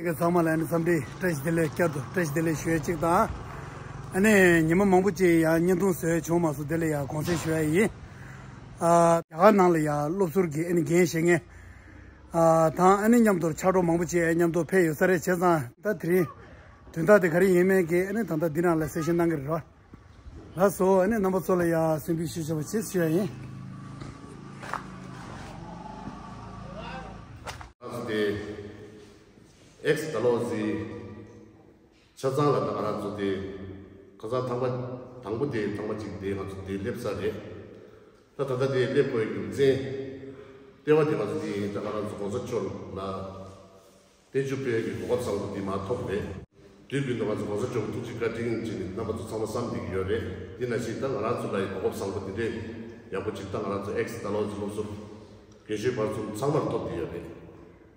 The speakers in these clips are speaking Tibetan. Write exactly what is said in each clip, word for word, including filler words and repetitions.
ཁྱེད་ཚང་མ་ལ་ཨ་ནི་འཚམས་འདྲི་བཀྲ་ཤིས་བདེ་ལེགས། བསྐྱར་དུ་བཀྲ་ཤིས་བདེ་ལེགས་ཞུ་ཡ་གཅིག་དང་། ཨ་ནི་ཉི་མ་མང་པོ་ཅིག་ཡང་བརྙན་ཐུང་བཟོས་བྱུང་མ་སོང་། དེ་ལ་ཡང་དགོངས་སེལ་ཞུ་ཡ་ཡིན། ཨ། རྒྱ་གར་ནང་ལ་ཡང་སློབ་ཟུར་གྱི་ཨ་ནི་འགན་བཞེས་མཁན། ཨ། དང་ཨ་ནི་མཉམ་དུ་ཕྱག་རོགས་མང་པོ་ཅིག་མཉམ་དུ་ཕེབས་ཡོད་ས་རེད། བྱས་ཙང་ད་དེ་རིང་དོན་དག་དེ་ག་རེ་ཡིན་མིན་གྱི་ཨ་ནི་ད་ལྟ་འདི་ནང་ལ་གསལ་བཤད་གནང་གི་རེད། ལགས་སོ། ཨ་ནི་རྣམ་པ་ཚོ་ལ་ཡང་གསན་འབུལ་ཞུ་ཆོག་པ་བྱེད་ཞུ་ཡ་ཡིན། ང་ཚོ་དེ་ཨེག་སི་ཌལ་ཧོ་ཟི་ཆ་ཚང་ལ་ད་ང་རང་ཚོ་དེ་ཁ་སང་ཐེངས་མ་དང་པོ་དེ་ཐེངས་མ་གཅིག་དེ་ང་ཚོ་དེ་སླེབས་ཚར་རེད། ད་ད་ལྟ་དེ་སླེབས་དགོས་རྒྱུ་མཚན་ལྟེ་བ་དེ་ང་ཚོ་དེ་ད་ང་རང་ཚོ་གོང་ས་མཆོག་ལ་བརྟན་བཞུགས་ཕུལ་ཡས་ཀྱི་གོ་སྐབས་བཟང་པོ་འདི་མར་ཐོབ་རེད། དུས་རྒྱུན་དུ་ང་ཚོ་གོང་ས་མཆོག་ཐུགས་རྗེ་བཀའ་དྲིན་ཅིག་ནི་རྣམ་པ་ཚོ་ཚང་མ་བསམ་བསྡད་ཀྱི་ཡོད་རེད། དེ་ནང་བཞིན་ད་ང་རང་ཚོ་ལ་ཡི་གོ་སྐབས་བཟང་པོ་འདི་འདྲས་ཡག་པོ་ཅིག་ད་ང་རང་ཚོ་ཨེག་སི་ཌལ་ཧོ་ཟི་སློབ་ཟུར་རྒན་གཞོན་བར་གསུམ་ཚང་མར་ཐོབ་བསྡད་ཡོད་རེད།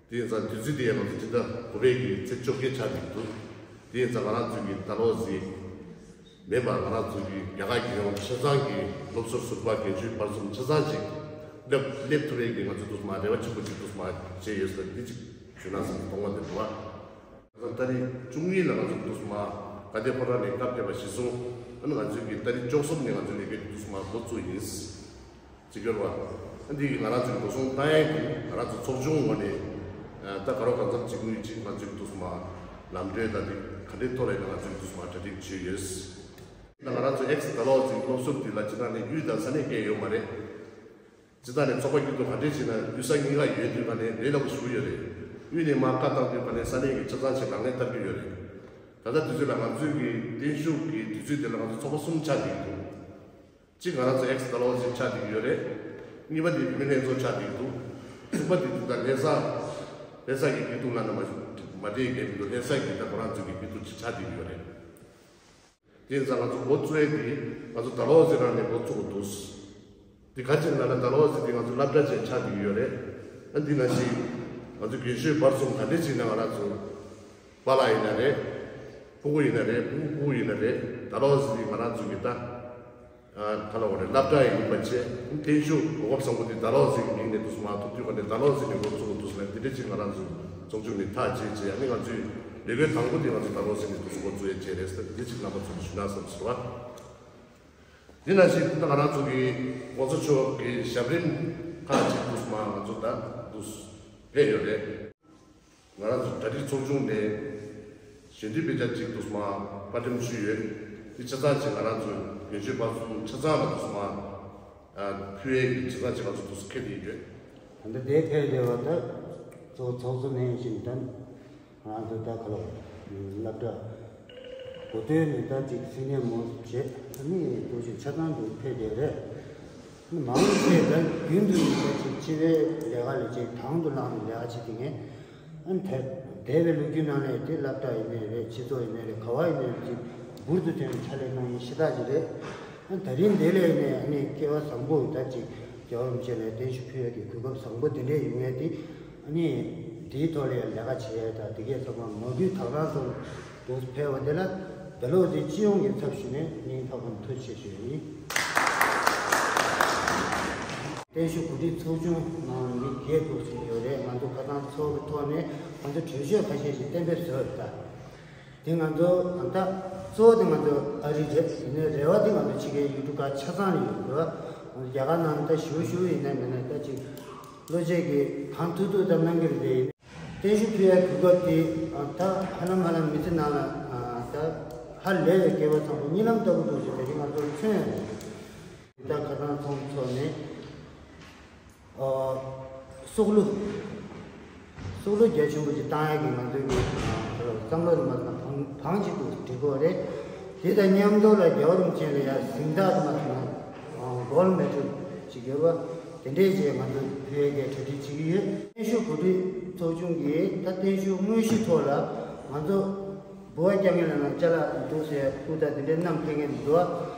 དེ་ཡིན་ཙང་དུས་ཚོད་འདི་ཡང་ང་ཚོ་སྤྱི་ཟླ་དགུ་པའི་གི་ཚེས་བཅོ་བརྒྱད་ཆགས་བསྡད་འདུག་དེ་ཡིན་ཙང་ང་རང་ཚོ་གི་ཌལ་ཧོ་ཟི་མེད་པར་ང་རང་ཚོ་གི་རྒྱ་གར་རྒྱལ་ཡོངས་ཆ་ཚང་གི་སློབ་ཟུར་ཟུར་པ་རྒན་གཞོན་བར་གསུམ་ཆ་ཚང་ཅིག་སླེབས་སླེབས་ཐུབ་པའི་གི་ང་ཚོ་འདུག་སེ་མར་རེ་བ་ཆེན་པོ་ཅིག་འདུག་སེ་མར་བྱས་ཡོད་ཟེར་འདི་ཅིག་ཞུ་ན་བསམ་གཏོང་བ་དེ་འདུག་བ། ང་ཚོ་ཏ་རིག་བཅུ་གཉིས་ལ་ང་ཚོ་འདུག་སེ་མར་དགའ་ལྡན་ཕོ་བྲང་ནས་སྐབས་ཕེབས་པ་གཞིར་བཟུང་ཨ་ནི་ང་ཚོའི་གི་ཏ་རིག་བཅུ་གསུམ་ནས་ང་ཚོའི་ལས་ཀའི་འདུག་སེ་མར་འགོ་བཙུགས་ཡིན། ཅིག་ཡོད་རེད་བ། ཨ་འདི་གི་ང་རང་ཚོའི་འགྲོ་སོང་བཏང་ཡས་ཀྱི་ང་རང་ཚོ་ཚོགས་ཆུང་ངོས་ནས་ད་ག་རོ་གང་འཚམ་ཅིག་དངུལ་ཅིག་ང་ཚོའི་འདུག་སེ་མར་ལམ་གྲོན་དང་དེ་ག་འདྲའི་ཐོག་ལ་ཡིན་ན་ང་ཚོའི་འདུག་སེ་མར་གྲ་སྒྲིག་བྱས་ཡོད། ད་ང་རང་ཚོ་ཨེག་སི་ཌལ་ཧོ་ཟི་སློབ་ཟུར་འདི་ལ་སྤྱིར་བཏང་ནས་གཡུས་དང་ས་གནས་གང་ཡང་ཡོད་མ་རེད། སྤྱིར་བཏང་ནས་ཚོགས་པ་ཀྱི་ཐོག་ག་འདྲས་བྱས་ན་གཡུས་ས་གཉིས་ཀ་ཡོད་དུས་ག་ནས་ལས་སླ་པོ་ཞུ་གི་ཡོད་རེད། གཡུས་ནས་མར་བཀའ་བཏང་དུས་ག་ནས་ས་གནས་ཀྱི་ཆ་ཚང་ཆེད་ལག་ལེན་བསྟར་གྱི་ཡོད་རེད། ད་ལྟ་དུས་ཚོད་ལ་ང་ཚོའི་གི་བརྟན་བཞུགས་ཀྱི་དུས་ཚོད་འདི་ལ་ང་ཚོ་ཚོགས་པ་གསུམ་ཆགས་བསྡད་ཀྱི་འདུག་གཅིག་ང་རང་ཚོ་ཨེག་སི་ཌལ་ཧོ་ཟི་ཆགས་བསྡད་ཀྱི་ཡོད་རེད། གཉིས་པ་དེ་བུད་མེད་ལྷན་ཚོགས་ཆགས་བསྡད་ཀྱི་འདུག་གསུམ་པ་དེ་དུས་ད་ལྷ་ས་ལྷ་ས་ཀྱི་དགེ་འདུན་ལ་ན་མ་མ་བསྡད་ཀྱི་འདུག་ལྷ་ས་ཀྱི་ད་ཁོ་རང་ཚོ་གི་དགེ་འདུན་ཅིག་ཆགས་བསྡད་ཀྱི་ཡོད་རེད། དེ་ཡིན་ཙང་ང་ཚོ་འགོ་བཙུགས་ཡས་དེ་ང་ཚོ་ཌལ་ཧོ་ཟི་རང་ནས་འགོ་བཙུགས་དགོས་འདུག་དེ་ག་ཅིག་ལ་ན་ཌལ་ཧོ་ཟི་དེ་ང་ཚོ་སློབ་གྲྭ་ཅན་ཆགས་བསྡད་ཀྱི་ཡོད་རེད། ཨ་འདི་ནང་བཞིན་ང་ཚོ་རྒན་གཞོན་བར་གསུམ་ག་འདྲས་ཅིག་ན་ང་རང་ཚོ་པཱ་ལགས་ཡིན་ན་རེད། ཕྲུ་གུ་ཡིན་ན་རེད། ཕྲུ་གུ་ཕྲུ་གུ་ཡིན་ན་རེད། ཌལ་ཧོ་ཟི་དེ་ང་རང་ཚོ་གི་ད། ཨ་ག་ལ་བ་རེད། སློབ་གྲྭ་ཡིན་པ་བྱས་བརྟན་བཞུགས་གོ་སྐབས་བཟང་པོ་འདི་ཌལ་ཧོ་ཟི་གི་མིང་ནས་འདུག་སེ་མར་ཐོབ་དུས་ག་ནས་ཌལ་ཧོ་ཟི་ནས་འགོ་བཙུགས་འདུག་སེ་ལ་འདི་འདྲ་ཅིག་ང་རང་ཚོ་ཚོགས་ཆུང་ནས་ཐག་བཅད་བྱས་ཨ་ནི་ང་ཚོའི་ལས་འགུལ་དང་པོ་འདི་ང་ཚོ་ཌལ་ཧོ་ཟི་ནས་འདུག་སེ་འགོ་བཙུགས་ཡས་བྱས་རེད་ཟེར་འདི་འདྲ་ཅིག་རྣམ་པ་ཚོ་ལ་ཞུ་ན་བསམ་སོང་བ། འདི་ནང་བཞིན་ད་ང་རང་ཚོ་གི་གོང་ས་མཆོག་གི་ཞབས་རིམ་ཁག་ཅིག་འདུག་སེ་མར་ང་ཚོ་ད་འདུག་སེ་ཕེབས་ཡོད་རེད། ང་རང་ཚོ་གྲ་སྒྲིག་ཚོགས་ཆུང་ནས་ཞལ་འདོན་དཔེ་ཆ་གཅིག་འདུག་སེ་མར་པར་འགྲེམས་ཞུས་ཡོད། འདི་ཆ་ཚང་ཅིག་ང་རང་ཚོ་རྒན་གཞོན་བར་གསུམ་ཆ་ཚང་ལ་འདུག་སེ་མར་ཕུལ་ཡས་ཀྱི་ཆ་ཚང་ཅིག་ང་ཚོ་འདུག་སེ་འཁྱེར་ཏེ་ཡོད། ད་ལྟ་དེ་ཕེབས་བསྡད་པ་ད་ཚོགས་ཚོགས་གཙོ་ནས་བཞིན་ད་ང་ཚོ་ད་ག་ལ་སློབ་གྲྭ་གོ་ཐོས་ནས་ད་ཅིག་སི་ནི་ཡར་མོ་བྱས་ཨ་ནི་འདུག་ཅིག་ཆ་ཚང་འདུག་ཕེབས་བསྡད་རེད། མང་ཆེ་ད་རྒྱུན་དུ་ཡིན་ད་ཅིག་སྤྱི་པའི་ལས་ཀ་ལས་ཅིག་དང་དུ་བླངས་ནས་ལས་ཀ་བྱེད་དེ་ངས། ཨ་ནི་ད་འདས་པའི་ལོ་རྒྱུས་ནང་ནས་དེ་སློབ་གྲྭ་ཡིན་ནའི་རེད། སྤྱི་ཚོགས་ཡིན་ནའི་རེད། ག་བ་ཡིན་ནའི་རེད། ཅིག་འབུར་དུ་ཐོན་ནས་ཕྱག་ལས་གནང་མཁན་ཤ་སྟག་ཅིག་རེད། ཨ་ནི་ད་རིང་འདི་ལ་ཡིན་ནའི་ཨ་ནི་སྐལ་བ་བཟང་པོ་ད་ཅིག་རྒྱལ་བ་རིན་པོ་ཆེ་ལ་བརྟན་བཞུགས་ཕུལ་ཡས་ཀྱི་གོ་སྐབས་བཟང་པོ་དེ་འདྲས་ཡོང་ཡས་དེ་ཨ་ནི་འདིའི་ཐོག་ལ་ཡང་ལས་ཀ་བྱེད་ཡས་དང་དེ་གས་ཚང་མ་མ་བསྐུལ་དག་དག་ཚོར་འདུག་ཕེབས་པ་དེ་ལ་ཌལ་ཧོ་ཟི་སྤྱི་ཡོངས་ཀྱི་ཚབ་ཞུས་ནས་སྙིང་ཐག་པ་ནས་ཐུགས་རྗེ་ཆེ་ཞུ་ཡས་ཡིན། བརྟན་བཞུགས་གོ་སྒྲིག་ཚོགས་ཆུང་ནང་མི་བརྒྱད་འདུག་ཟིན་ཡོད་རེད། ང་ཚོ་ཁ་སང་ཚོགས་ཀྱི་ཐོག་ནས་ང་ཚོ་གྲོས་ཆོད་ཁ་ཤས་ཤིག་གཏན་འབེབས་བཟོས་ཡོད་ད། དེ་ང་ཚོ་ད་གཙོ་བོ་དེ་ང་ཚོ་ཨ་རི་རེད། ཡིན་ནའི་རེ་བ་དེ་ང་ཚོ་ཕྱི་རྒྱལ་ཡུལ་གྲུ་ཁག་ཆ་ཚང་ལ་ཡོད་རེད། རྒྱ་གར་ནང་ད་ཞུ་ཞུ་ཡིན་ནའི་མིན་ནའི་ད་ཅིག་བློ་ཆེ་གི་གང་ཐུབ་ཐུབ་ད་གནང་གི་རེད། དེ་ཡིན་བརྟན་བཞུགས་ཕུལ་ཡའི་གོ་སྐབས་དེ་ད་ཧ་ལམ་ཧ་ལམ་མི་ཚེ་ནང་ལ་ད་ཧ་ལས་པའི་སྐལ་བ་བཟང་པོ་གཉིད་ལམ་ལྟ་བུ་འདུག་ཟེར་དེ་རིང་ང་ཚོར་མཚོན་ཡོད་རེད། ད་ཁ་སང་ཚོགས་འདུ་ཚོགས་ནས་ཨོ་སྲོག་བླུ་སྲོག་བླུ་རྒྱ་ཆེན་པོ་ཅིག་བཏང་ཡ་གི་ང་ཚོའི་གི་བསམ་བློ་རེ་མ་བཏང་བང་བང་ཅིག་ཏུ་སྒྲིག་དགོས་རེད། དེ་དང་མཉམ་དུ་ལ་རྒྱལ་བ་རིན་པོ་ཆེ་ལ་ཡ་གཟེངས་རྟགས་དུ་མ་ཐོན་ན་གོལ་མེ་ཌལ་ཅིག་ཡོད་པ་དེ་འདྲས་ཅིག་ང་ཚོ་ཕུལ་ཡ་གི་གྲ་སྒྲིག་བྱེད་ཀྱི་ཡོད། བརྟན་བཞུགས་གོ་སྒྲིག་ཚོགས་ཆུང་གིས་ད་བརྟན་བཞུགས་དངོས་གཞི་ཐོག་ལ་ང་ཚོ་འབུལ་བ་རྒྱག་མཁན་ལ་ན་ཅ་ལག་འདུག་ཟེར་སྐུ་དང་དེ་འདྲའི་བསྣམས་ཕེབས་མཁན་འདུག་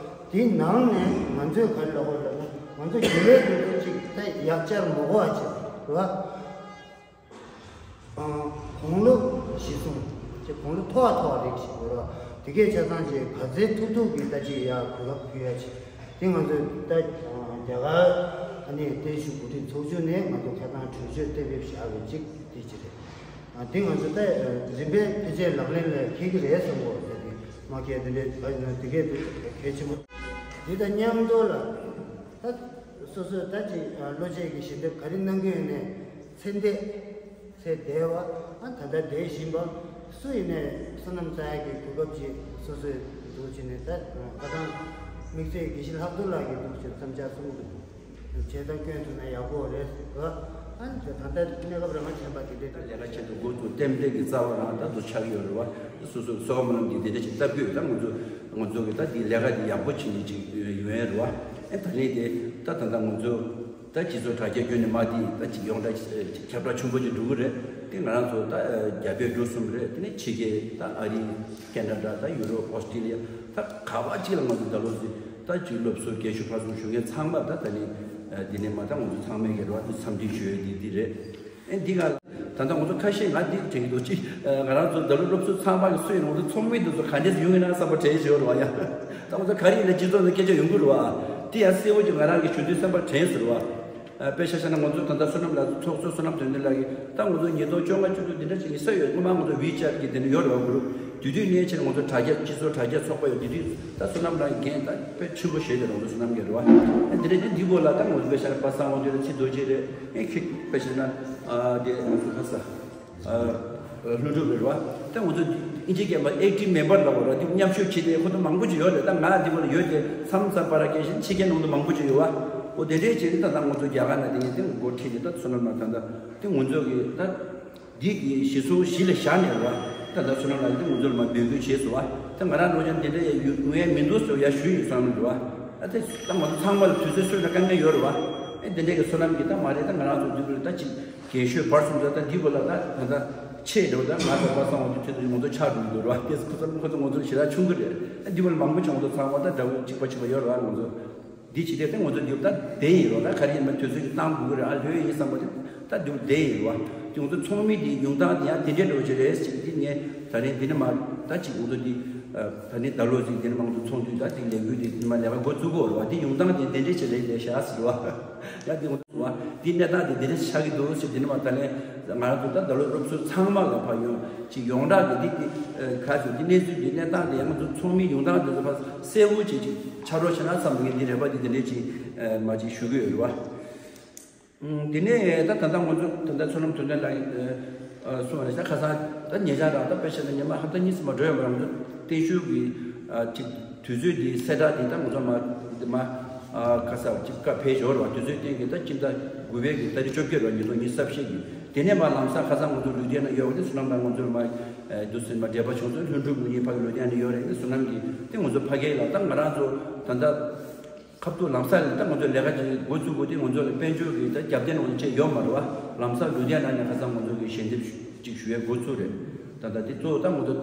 དེའི་ནང་ནས་ང་ཚོས་ག་རེ་ལབ་དགོས་ལབ་ན་ང་ཚོ་དགེ་ལས་དེ་ཚོ་ཅིག་ད་ཡག་ཅར་མ་གོ་བ་བྱེད་དགོས་རེད་བ། དགུང་ལོ་གཞི་བཟུང་ཅིག་དགུང་ལོ་མཐོ་བ་མཐོ་བ་རེད་ཞིག་དགོས་རེད་བ། དེ་གས་ཆ་ཚང་ཅིག་ག་ཚད་ཐུབ་ཐུབ་ཀྱི་ལྟ་ཅིག་ཡག་གོ་སྐབས་ཕུལ་ཡ་ཅིག་དེ་ང་ཚོས་ད་རྒྱ་གར་ཨ་ནི་བརྟན་བཞུགས་གོ་སྒྲིག་ཚོགས་ཆུང་ནས་ང་ཚོ་ཁ་སང་གྲོས་ཆོད་གཏན་འབེབས་བཞག་པའི་ཅིག་དེ་ཅིག་རེད། འདི་ང་ཚོ་ད་རིམ་པས་འཕེལ་རྒྱས་ལག་ལེན་ལ་འཁེལ་གྱི་རེད་བསམ་གོ་ཟེར་ཏེ་མ་འཁེལ་དེ་འདྲའི་ད་ཡིན་ན་དེ་གས་དེ་གལ་ཆེན་པོ། འདི་དང་མཉམ་དུ་ལ་ད་སོ་སོས་ད་ཅིག་བློ་འབྱེད་ཀྱི་ཞལ་འདེབས་ག་རེ་གནང་གི་ཡོད་ནས་ཚེ་འདས་ཚེ་འདས་པ་ཨ་ད་ལྟ་བསྡད་བཞིན་པ་སུ་ཡིན་ནས་བསོད་ནམས་བསགས་ཡག་གི་གོ་སྐབས་ཅིག་སོ་སོས་འདུག་བྱས་ནས་ད་ཁ་སང་དམིགས་བསལ་དགེ་བཤེས་ལྷག་རྡོར་ལགས་ཀྱིས་འདུག་བྱས་བསམ་འཆར་གསུངས་འདུག་བྱས་ཙང་སྐྱོན་ཐུབ་ན་ཡག་པོ་རེད་ཟེར་བ། ཨ་ནི་ད་ལྟ་གནས་སྐབས་རང་བྱས་པ་དེ་འདྲའི་ད་ལས་ཀ་བྱེད་དུ་འགོ་བཙུགས་རྟེན་འབྲེལ་གྱི་རྩ་བ་རང་ད་དུ་ཆགས་ཡོད་རེད་བ། སོ་སོ་གསོ་བ་སྨོན་ལམ་གྱི་འདི་འདྲ་ཞིག་བཏབ་དགོས་ད་ང་ཚོ་ང་ཚོ་གི་ད་འདི་ལས་ཀ་འདི་ཡག་པོ་བྱེད་ནི་ཅིག་ཡོད་རེད་བ། ཨེ་ད་ལན་དེ་ད་ད་ལྟ་ང་ཚོ་ད་སྤྱི་ཚོགས་དྲ་རྒྱ་བརྒྱུད་ནས་མ་དེ་ད་ཅིག་ཡོངས་གྲགས་ཁྱབ་བསྒྲགས་ཆེན་པོ་ཅིག་འགྲོ་གི་རེད་དེ་ང་རང་ཚོ་ད་རྒྱ་བལ་འབྲུག་གསུམ་རེད་དེ་ནས་ཕྱི་རྒྱལ་ད་ཨ་རི་ཁེ་ན་ཌ་ད་ཡུ་རོབ་ཨོ་སི་ཀྲི་ལི་ཡ་ད་ག་བ་ཅིག་ལ་ང་ཚོ་ད་ལོ་ཟིན། ད་ཅིག་སློབ་གསོ་རྒན་ཤོས་ཕར་ཚུར་ཞུ་མཁན་ཚང་མ་ད་ད་ནི་འདི་ནས་མ་ད་ང་ཚོ་ཚང་མས་ཀྱི་རོགས་འདི་འཚམས་འདྲི་ཞུ་ཡས་འདི་འདི་རེད། ཨེ་འདི་ག་ད་ད་ང་ཚོ་ཁ་ཤས་ང་འདི་དྲན་གྱི་འདུག་ཅི་ང་རང་ཚོ་ད་ལོ་སློབ་གསོ་ཚང་མ་གི་སུ་ཡིན་ང་ཚོ་ཚོགས་མི་འདི་ཚོ་ག་འདྲས་ཡོང་གི་ན་བསམ་པ་དྲན་བཞིན་ཡོད་རེད་བ་ཡ། ད་ང་ཚོ་ག་རེ་ཡིན་ན་སྤྱི་ཚོགས་ནང་སྐད་ཆ་ཡོང་གི་རེད་བ། དེ་ཡང་གསལ་བོ་ཅིག་ང་རང་གི་ཞུ་དུས་བསམ་པ་དྲན་ཟེར་བ། དཔེ་ཆ་བཞག་ན་ང་ཚོ་ད་ལྟ་བསོད་ནམས་ལགས་ཚོགས་གཙོ་བསོད་ནམས་དོན་ལྡན་ལགས་ཀྱིས་ད་ང་ཚོ་ཉིས་སྟོང་བཅོ་ལྔ་བཅུ་དྲུག་འདི་འདྲ་ཞིག་ཡིན་ས་ཡོད་སྔོན་མ་ང་ཚོ་ཝི་ཅེཊ་གི་དེ་ནས་ཡོད་རེད་བ་གུ་རུབ་དེ་དུས་ནས་ཕྱིར་ང་ཚོ་དྲ་རྒྱ་སྤྱི་ཚོགས་དྲ་རྒྱ་ཚོགས་པ་ཡོད་དེ་དུས་ད་བསོད་ནམས་ལགས་འགན་ད་དཔེ་ཆེན་པོ་བཞེས་ཏེ་རང་ཚོ་བསོད་ནམས་རྒྱལ་རེད་བ། འདི་འདྲ་འདི་འདི་སྐོར་ལ་ད་ང་ཚོ་དཔེ་ཆ་ལ་པ་སངས་དབང་འདུས་ལ་ཚེ་རྡོ་རྗེ་རེད་ཨེ་ཁྱེད་དཔེ་བཞག་ན་དེ་ང་ཚོ་ཁ་ས། ལྷུན་གྲུབ་རེད་བ། ད་ང་ཚོ་ཨིན་ཇི་སྐད་པ་ཨེག་ཊིབ་མེམ་བར་ལབ་པ་ར་འདི་མཉམ་ཞུགས་བྱེད་དེ་ཁོ་ཚོ་མང་པོ་ཅིག་ཡོད་རེད་ད་ང་འདི་བར་ཡོད་དེ་མཚམས་མཚམས་པར་སྐད་བཞིན་ཕྱི་རྒྱལ་ནང་དུ་མང་པོ་ཅིག་ཡོད་བ། འོ་དེ་འདྲའི་བྱས་ཏེ་ད་ད་ང་ཚོ་རྒྱ་གར་ནང་དེ་ནས་དེ་འགོ་ཁྲིད་དེ་ད་བསོད་ནམས་ལགས་ད་ད་དེ་ང་ཚོ་གི་ད་འདི་གི་གཞི་ཚུགས་གཞི་ལ་བཞག་ནས་རེད་བ། ད་ད་བསོད་ནམས་ལགས་དེ་ང་ཚོ་ལ་མ་འབོད་སྐུལ་བྱས་སོང་བ། ད་ང་རང་ནོར་ཀྱང་དེ་འདྲ་ཡ་ཡུ་ངས་མི་འདུག་ཟེར་ཡ་ཞུ་ཡིན་བསམ་རེད་བ། ཨ་དེ་ད་ང་ཚོ་ཚང་མ་ལ་དུས་ཚོད་སུས་ལ་དཀའ་ངལ་ཡོད་རེད་བ། ཨེ་དེ་འདྲའི་གི་བསོད་ནམས་ཀྱི་ད་མ་རེད་ད་ང་རང་ཚོ་འདི་ལ་ད་ཅིག་རྒན་ཤོས་བར་གསུམ་ཚོ་ད་འདི་བོ་ལ་ད་ད་ད་ཆེ་འགྲོ་ད་ང་ཚོ་པ་སངས་དབང་འདུས་ཆེད་དུ་ང་ཚོ་ཆགས་འགྲོ་གི་འདུག་ར་དེ་ཁོ་ཚོ་ཁོ་ཚོ་ང་ཚོ་ཞེ་དྲག་ཆུང་གི་རེད། ད་འདི་བོ་ལ་མང་པོ་ཅིག་ང་ཚོ་ཚང་མ་ད་འདྲ་བོ་གཅིག་པ་གཅིག་པ་ཡོད་ར་ང་ཚོ་འདི་བྱེད་དེ་ད་ང་ཚོ་འདི་ད་བདེན་ཡིན་རོ་ད་ག་རེ་ཡིན་མ་དུས་ཚོད་ཅིག་བཏང་དགོས་གི་རེད་ཨ་ལྷོད་ཡིན་བསམ་པ་དེ་ད་འདི་བོ་བདེན་ཡིན་རོ་དེ་ང་ཚོ་ཚོགས་མི་འདི་ཉུང་མཐའ་དེ་ཡང་དེ་འདྲའི་འགྲོ་གི་རེད་ཅིག་འདི་ངས་ད་རིང་འདི་ནས་མ་ད་ཅིག་ང་ཚོ་འདི་ད་ནི་ད་ལོ་ཅིག་འདི་ནས་མ་ང་ཚོ་ཚོགས་འདུ་ད་ཅིག་ལས་འགུལ་འདི་འདི་ནས་མ་ལས་ཀ་འགོ་བཙུགས་གི་རོ་བ་འདི་ཉུང་མཐའ་དེ་དེ་འདྲའི་ཅིག་རེད་ལས་བཞག་ཟེར་བ། ཡང་འདི་ང་ཚོ་བ་འདི་གནས་སྟངས་དེ་འདི་འདྲ་ཆགས་ཀྱི་འདུག་ཟེར་འདི་ནས་མ་ད་ལན་ང་རང་ཚོ་ད་ད་ལོ་སློབ་ཟུར་ཚང་མ་ལ་ཕར་ཡོང་ཅིག་ཡོངས་གྲགས་ཀྱི་འདི་འདི་ཁ་ཚོ་འདི་གནས་ཚུལ་འདི་གནས་སྟངས་དེ་ཡང་ང་ཚོ་ཚོགས་མི་ཡོངས་གྲགས་འདི་ཚོ་ཕར་གསལ་བོ་ཅིག་ཅིག་ཆ་རོགས་བྱས་ན་བསམ་ངས་འདི་རེ་བ་འདི་འདི་འདྲས་ཅིག་མ་ཅིག་ཞུ་གི་ཡོད་རེད་བ། དེ་ནས་ད་ད་ལྟ་ང་ཚོ་ད་ལྟ་བསོད་ནམས་དོན་ལྡན་ལགས་གསུངས་པ་རེད་ཤག་ཁ་སང་ད་ཉེ་ཆར་རང་ད་དཔེ་བཤད་ན་ཉི་མ་ཧབ་ཏ་གཉིས་ཙམ་མ་འགྲོ་ཡོད་པ་རང་ཚོ་བརྟན་བཞུགས་ཀྱི་ཅིག་དུས་ཚོད་འདི་གསལ་བསྒྲགས་འདི་ད་ང་ཚོ་མ་མ་ཁ་ས་ཅིག་བཀའ་ཕེབས་ཞོར་བ་དུས་ཚོད་གཏན་གྱི་ད་སྤྱི་ཟླ་དགུ་པའི་གི་ཏ་རིག་བཅོ་བརྒྱད་ར་ཉིས་སྟོང་ཉི་ཤུ་རྩ་བཞི་གི་དེ་ནས་མ་ལམ་སང་ཁ་སང་ང་ཚོ་ལུས་རྟེན་ན་ཡོད་པ་དེ་བསོད་ནམས་དང་ང་ཚོ་མ་འདུག་སེ་མ་འབྲེལ་བ་བྱུང་སོང་ལྷུན་གྲུབ་ངོས་གཉིས་ཕ་གི་ལུས་རྟེན་ན་ཡོད་རེད་བསོད་ནམས་ཀྱི་དེ་ང་ཚོ་ཕ་གི་ལ་ད་ང་རང་ཚོ་ད་ལྟ། ཁབ་ཏུ་ལམ་སང་ལ་ད་ང་ཚོ་ལས་ཀ་ཅིག་འགོ་བཙུགས་དགོས་དུས་ང་ཚོ་ལ་དཔལ་འབྱོར་གྱི་ད་རྒྱབ་རྟེན་འོང་ཅེས་ཡོད་མ་རེད་བ། ལམ་སང་ལུས་རྟེན་ནང་ནས་ཁ་སང་ང་ཚོ་གི་ཞལ་འདེབས་ཅིག་ཞུ་ཡས་འགོ་ཚུགས་རེད། ད་ལྟ་འདི་གཙོ་བོ་ད་ང་ཚོ་ད་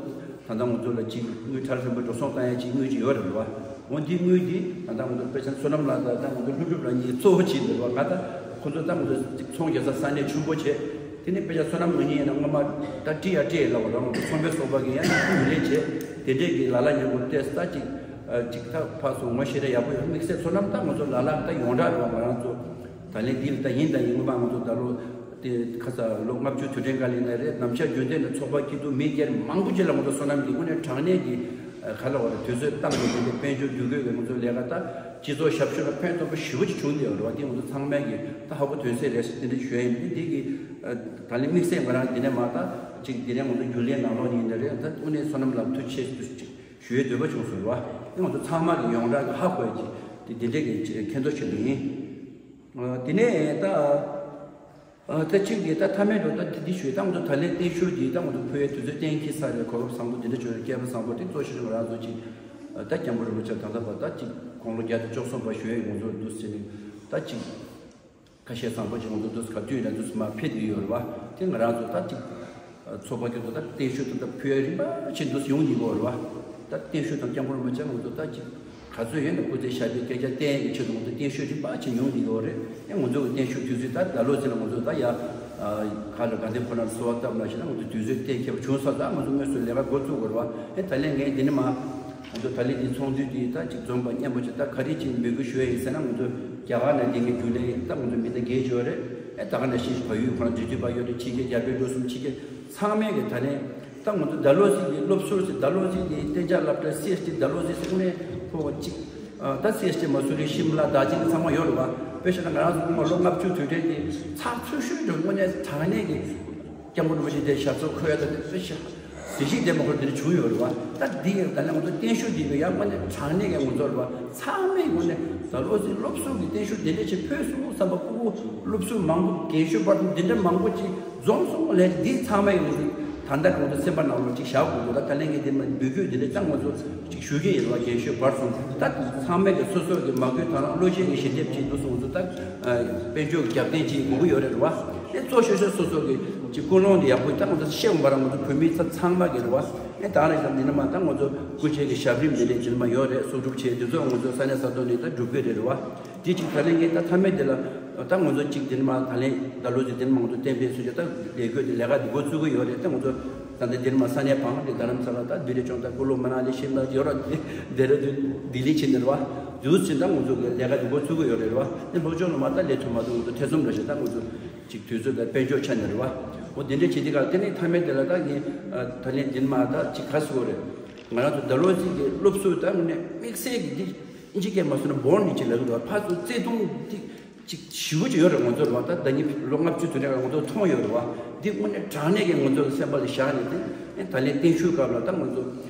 ལྟ་ང་ཚོ་ལ་ཅིག་དངུལ་ཁྲལ་རིན་པ་འགྲོ་སོང་བཏང་ཡས་ཅིག་དངུལ་ཅིག་ཡོད་རེད་བ། འོ་འདི་དངུལ་འདི་ད་ལྟ་ང་ཚོ་དཔེ་ཆ་བསོད་ནམས་ལགས་དང་ད་ང་ཚོ་ལྷུན་གྲུབ་ལགས་གཉིས་གཙོ་བོ་བྱས་འདུག་བ། ང་ད་ཁོ་ཚོ་ད་ང་ཚོ་ཅིག་ཚོང་རྒྱག་ས་ས་གནས་ཆུང་པོ་བྱས། དེ་ནས་དཔེ་ཆ་བསོད་ནམས་ངོས་གཉིས་ཡིན་ན་སྔོན་མ་ད་བཀྲིས་ཡ་བཀྲིས་ལ་བ་རང་ཚོ་ཚོང་པའི་ཚོགས་པ་གི་ཡང་ངོས་ལེན་བྱས་དེ་འདྲས་ཀྱི་ལ་ལ་ཉན་པོ་བལྟས་ད་ཅིག་ཅིག་ད་ཕར་སོང་ངོ་ཤེས་རེ་ཡག་པོ་ཡོད་དམིགས་བསལ་བསོད་ནམས་ད་ང་ཚོ་ལ་ལ་ད་ཡོངས་གྲགས་རེད་བ། ང་རང་ཚོ་ད་ལན་འདི་ལ་ད་ཡིན་ད་ཡིན་སྔོན་མ་ང་ཚོ་ད་ལོ་དེ་ཁ་ས་ལོ་ལྔ་བཅུ་དུས་དྲན་ག་ལ་ཡིན་ན་རེད་ནམ་ཞག་རྒྱུན་ལྡན་ནས་ཚོགས་པ་སྐྱིད་སྡུག་མི་སྒེར་མང་པོ་ཅིག་ལ་ང་ཚོ་བསོད་ནམས་ཀྱི་དངོས་གནས་དྲང་གནས་ཀྱི་ག་ལ་བ་རེད་དུས་ཚོད་བཏང་ནས་དེ་འདྲས་དཔལ་འབྱོར་འདུ་འགོད་ཀྱི་ང་ཚོ་ལས་ཀ་ད། སྤྱི་ཚོགས་ཞབས་ཞུ་ལ་ཕན་ཐོགས་པ་ཞེ་པོ་ཅིག་བྱུང་བསྡད་ཡོད་རེད་བ། དེ་ང་ཚོ་ཚང་མས་ཀྱི་ད་ཧ་གོ་དོན་གསལ་རེད་ཟེར་དེ་འདྲ་ཞུ་ཡ་ཡིན། དེ་འདི་གི་ད་ལན་དམིགས་བསལ་ང་རང་འདི་ནས་མ་ད་ཅིག་འདི་ནས་ང་ཚོ་རྒྱུན་ལས་ནང་ལོགས་ཡིན་ན་རེད། ད་དངོས་གནས་བསོད་ནམས་ལགས་ཐུགས་རྗེ་ཆེ་ཞུ་ཡའི་འདོད་པ་བྱུང་སོང་རེད་བ། དེ་ང་ཚོ་ཚང་མ་གི་ཡོངས་གྲགས་ཀྱི་ཧ་གོ་ཡ་ཅིག་དེ་འདི་འདྲས་ཀྱི་མཁྱེན་རྟོགས་བྱེད་འདོད་ཡིན། དེ་ནས་ད། ད་གཅིག་གིས་ད་མཐའ་མའི་འགྲོ་ད་འདི་འདི་ཞུས་ད་ང་ཚོ་ད་ལན་བརྟན་བཞུགས་འདི་ད་ང་ཚོ་ཕུལ་བའི་དུས་ཚོད་གཏན་འཁེལ་ཚར་རེད། གོ་སྐབས་བཟང་པོ་འདི་འདྲ་བྱུང་རེད། སྐལ་བ་བཟང་པོ་དེ་གཙོ་ཆེ་ཤོས་ང་རང་ཚོ་གཅིག་ད་སྐྱབས་མགོན་རིན་པོ་ཆེ་ད་ལྟ་བར་ད་གཅིག་དགུང་ལོ་བརྒྱ་དང་བཅུ་གསུམ་པ་བཞུགས་ཡས་ང་ཚོ་འདུག་ཟེར་ནས་ད་གཅིག་ཁ་ཤས་བཟང་པོ་ཅིག་ང་ཚོ་འདུག་ག་དུས་ཡིན་ན་འདུག་མ་ཕེབས་ཀྱི་ཡོད་རེད་བ། དེ་ང་རང་ཚོ་ད་གཅིག་ཚོགས་པ་ཁྱོད་ཚོ་ད་བརྟན་བཞུགས་དང་ད་ཕུལ་ཡས་རིམ་པ་ཆེན་འདུག་ཡོང་གི་ཡོད་རེད་བ། ད་བརྟན་བཞུགས་དང་སྐྱབས་མགོན་རིན་པོ་ཆེ་ང་ཚོ་ད་གཅིག་ག་ཚོད་ཡོད་ན་སྐུ་ཚེ་ཞབས་པད་བསྐལ་བརྒྱར་བརྟན་ཡག་གི་ཆེད་དུ་ང་ཚོ་བརྟན་བཞུགས་རིམ་པ་ཅིག་མྱོང་བསྡད་ཡོད་རེད། ཨེ་ང་ཚོ་གི་བརྟན་བཞུགས་དུས་ཚོད་ད་ད་ལོ་ཚེ་ལ་ང་ཚོ་ད་ཡ་ག་ལ་དགའ་ལྡན་ཕོ་བྲང་གསོལ་བ་བཏབ་ན་ཞེ་ན་ང་ཚོ་དུས་ཚོད་གཏན་འཁེལ་བ་བྱུང་ས་ད་ང་ཚོ་དངོས་སུ་ལས་ཀ་འགོ་བཙུགས་དགོས་རེད་བ། ཨེ་ད་ལན་ངས་འདི་ནི་མ་ང་ཚོ་ད་ལན་འདི་ཚོགས་འདུ་འདི་ད་ཅིག་འཛོམས་པ་མཉམ་པོ་ཅིག་ད་ག་རེ་ཅིག་འབོད་སྐུལ་ཞུ་ཡ་ཡིན་ཟེར་ན་ང་ཚོ་རྒྱ་གར་ནས་བསྡད་མཁན་རྒྱུན་ལས་ད་ང་ཚོ་མི་ད་རྒན་ཅིག་ཡོད་རེད། ཨེ་ད་ག་ནས་ཤེས་བ་ཡུལ་ཁོ་རང་འབྲེལ་མཐུད་པ་ཡོད་རེད། ཕྱི་རྒྱལ་རྒྱ་བལ་འབྲུག་གསུམ་ཕྱི་རྒྱལ། ཚང་མས་ཀྱི་ད་ལན་ད་ང་ཚོ་ཌལ་ཧོ་ཟི་གི་སློབ་ཟུར་ཟེར། ཌལ་ཧོ་ཟི་གི་གཏན་འཇགས་སློབ་གྲྭ་སི་ཨེཆ་ཌི་ཌལ་ཧོ་ཟི་ཟེར་ནས་ཕོ་བ་གཅིག་ད་སི་ཨེཆ་ཌི་མ་སུ་རི་ཤིམ་ལ་དར་ཇི་ལིང་ཚང་མ་ཡོད་རེད་བ། དཔེ་བཞག་ན་ང་རང་ཚོ་སྔོན་མ་ལོ་ལྔ་བཅུ་དུས་དྲན་དེ་ཚགས་ཚུད་ཤོས་འགྲོ་དངོས་གནས་དྲང་གནས་ཀྱི་སྐྱབས་མགོན་རིན་པོ་ཆེ་དེ་ཞབས་སོར་འཁོད་ཡ་ད་དེ་དཔེ་བཞག་དེ་ཞིག་དེ་མ་ཁོར་དེ་འདྲ་བྱུང་ཡོད་རེད་བ། ད་འདི་ཡང་ད་ལན་ང་ཚོ་བརྟན་བཞུགས་འདི་གི་ཡང་དངོས་གནས་དྲང་གནས་ཀྱི་ང་ཚོ་རེད་བ། ཚང་མས་དངོས་གནས་ཌལ་ཧོ་ཟི་སློབ་ཟུར་གྱི་བརྟན་བཞུགས་འདི་འདྲ་ཞིག་ཕུལ་སོང་བསམ་པ་ཕྲུ་གུ་སློབ་ཟུར་མང་པོ་རྒན་ཤོས་བར་དུ་འདི་འདྲ་མང་པོ་ཅིག་འཛོམས་སོང་ལས་འདི་ཚང་མས་ང་ཚོ་ད་ལྟ་ང་ཚོ་སེམས་པ་ནང་ལ་ཅིག་བཞག་དགོས་འདུག་ད་ད་ལན་གྱི་འདི་མ་འབོད་སྐུལ་འདི་འདྲ་ད་ང་ཚོ་ཅིག་ཞུ་གི་ཡིན་བ། རྒན་ཤོས་བར་གསུམ་ད་ཚང་མས་ཀྱི་སོ་སོ་གི་མ་བསྐུལ་དང་བློ་ཤེས་ཀྱི་ཞལ་འདེབས་ཅིག་འདུག་སོང་ང་ཚོ་ད་དཔལ་འབྱོར་གྱི་རྒྱབ་རྟེན་ཅིག་དགོས་ཀྱི་ཡོད་རེད་བ། ཨེ་གཙོ་ཤོས་ཤོས་སོ་སོ་གི་ཅིག་ཀུན་སློང་འདི་ཡག་པོ་ད་ང་ཚོ་ཤེས་འོང་བ་ར་ང་ཚོ་བོད་མི་ཚང་མ་གི་རེད་བ། ཨེ་ད་རེས་ཀྱང་འདི་ནས་མ་ད་ང་ཚོ་སྐུ་མཆེད་ཀྱི་ཞབས་རིམ་འདི་ནས་འདི་ནས་མ་ཡོད་རེད། གསོག་སྒྲུབ་བྱས་འདི་ཚོ་ང་ཚོ་ས་གནས་ས་ཐོག་ནས་ད་སྒྲུབ་ཀྱི་རེད་རེད་བ། འདི་ཅིག་ད་ལན་ངས་ད་མཐའ་མའི་འདི་ལ་ད་ང་ཚོ་ཅིག་འདི་ནས་མ་ད་ལན་ད་ལོ་ཅིག་འདི་ནས་མ་ང་ཚོ་གཏན་འབེབས་སུ་ཅིག་ད་ལས་འགུལ་འདི་ལས་ཀ་འདི་འགོ་བཙུགས་ཀྱི་ཡོད་རེད། ད་ང་ཚོ་ད་འདི་འདི་ནས་མ་ས་གནས་བང་འདི་རྡ་རམ་ས་ལ་ད་འདི་རེད་ཅུང་ད་ཀུ་ལུ་མ་ན་ལི་ཤིམ་ལ་ཡོད་ར་འདི་རེད་འདི་ལི་ཕྱིན་ནི་རེད་བ། འདུག་ཕྱིན་ད་ང་ཚོ་གི་ལས་ཀ་འདི་འགོ་བཙུགས་ཀྱི་ཡོད་རེད་རེད་བ། འདི་ལྷོ་ཕྱོགས་ལ་མ་ད་ལས་ཐུབ་མ་ཐུབ་ང་ཚོ་ཐེ་ཚོམ་རེད་ཤག་ད་ང་ཚོ་ཅིག་དུས་ཚོད་དང་དཔལ་འབྱོར་ཆ་ནས་རེད་བ། འོ་དེ་འདྲ་བྱེད་དུས་ག་དེ་ནས་མཐའ་མའི་དེ་ལ་ད་ངས་ད་ལན་འདི་ནས་མ་ད་ཅིག་ག་ཟེར་དགོས་རེད། ང་རང་ཚོ་ཌལ་ཧོ་ཟི་གི་སློབ་ཟུར་ད་དངོས་གནས་དམིགས་བསལ་གྱི་འདི་ཨིན་ཇི་སྐད་མ་སོང་ན་བོན་ནི་ཅིག་ལབ་ཀྱི་འདུག་ཕར་ཚུར་བརྩེ་དུང་འདི་ཅིག་ཞེ་པོ་ཅིག་ཡོད་རེད། ང་ཚོ་རེད་བ། ད་ཟླ་ཉིན་ལོ་ལྔ་བཅུ་དུས་དྲན་ང་ཚོ་མཐོང་ཡོད་རེད་བ། འདི་དངོས་གནས་དྲང་གནས་ཀྱི་ང་ཚོ་གི་སེམས་པ་ལ་བཞག་ནས་དེ་ད་ལན་བརྟན་བཞུགས་སྐབས་ལ་ད་ང་ཚོ་